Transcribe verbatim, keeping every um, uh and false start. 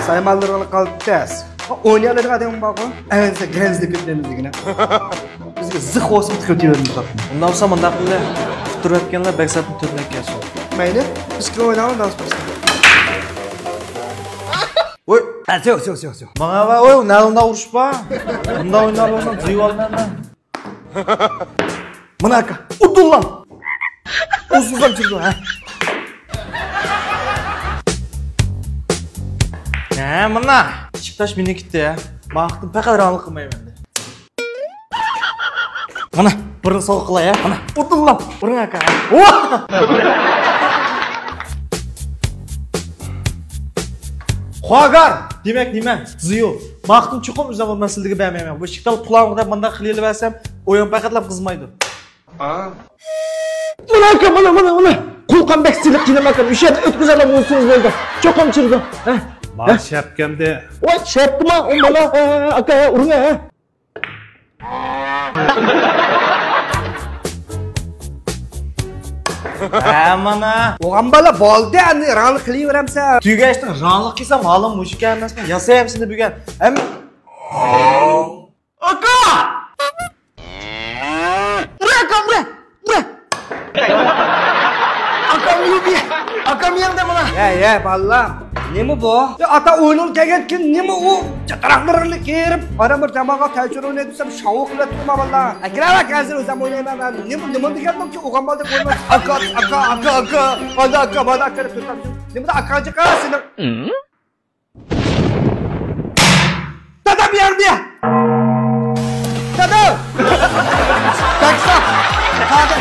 سايمانلىرىڭنى قالدى تەس. ئوينىيالىدىغان ئادەم بارغۇ؟ ئەنسە گەنزلىك كۆتۈرىمىز دېگىنە. بىزگە زىخ بولسا بىز كۆتۈرۈۋېرىمىز. ئۇنداق بولسا مۇنداق قىلدى. ئۇتتۇرۇۋەتكەنلەر بەك سەتنى تۆتلەپ كەلسۇن. مەيلى. بىز كىم ئويناۋۇ داس بىز. ۋوي. ھە، سيو، سيو، سيو، سيو. ماڭا ۋە، ۋوي، نەدە ئۇنداق ئۇرۇش بار؟ ئۇنداق ئويناپ بولسام، جۇيۇۋالىمەن مەن. مانا ئاكا، ئۇدۇللام. ئۇزۇنلام چۈردۈم، ھە. ھە، مانا. ئىشىك تاش مېنىڭكىتى، ھە. ماختىن پەقەت رانلىق قىلمايمەن. مانا، بىرنى سوغا قىلاي، ھە. مانا، ئۇدۇللام. بىرنى ئاكا، ھە. ۋاھ! خۇاگار! دېمەك نېمە؟ زىيۇ. ماختىن چوقۇم ئۆزۈم بولماي سىلىگە بەرمەيمەن. بۇ ئىشىك تال پۇلاڭغا دەپ مۇنداق قىلىۋەرسەم، ئويۇن پەقەتلا قىزمايدۇ. مانا ئاكا، مانا، مانا، مانا. قۇلىقىم بەك سىلىق جېنىم ئاكا. ئۇشۇ يەردە ئۆتكۈزەرلەپ ئۇنسىڭىز بولدى. چوقۇم چىرىدۇ. ھە؟ ما ھە؟ شەپكەمدە. ۋاي، شەپكىما؟ ئۇ مانا، ھە، ھە، ئاكا، ھە، ئۇرۇڭ، ھە. ھە، مانا. ئوغان بالا، بولدى، ئەمدى راڭلىق قىلىۋېرەمسەن. تۈگەشتىڭ، راڭلىق قىلسام، ھالىم مۇشۇ ئەمەسمۇ؟ ياسايمەن سېنى بۈگۈن. ھەم ئاكا! ئۇرە، ئاكا، ئۇرە! ئۇرە! ئاكام يۈدى! ئاكام يەڭدە مانا! يە، يە، بالام. نېمە بۇ؟ يا، ئاتا ئويۇنغا كەلگەنكىن نېمە ئۇ؟ چاتراقلىرىنى كىرىپ، ئارا بىر جاماغا تەجرىبە دېسەم، شاۋۇق بىلەن تۇرما بالام. ئەكرەم ئاكا، ھازىر ئۆزۈم ئوينايمەن. نېمە، نېمە دېگەنمەنكى ئوغان بالدەك ئويناش؟ ئاكا، ئاكا، ئاكا، ئاكا. مانا ئاكا، مانا ئاكا دەپ تۇرسام. نېمە ئاكا جىقا سېنىڭ؟ دادا بۇ يەردە! دادا! بەك ساق! دادا!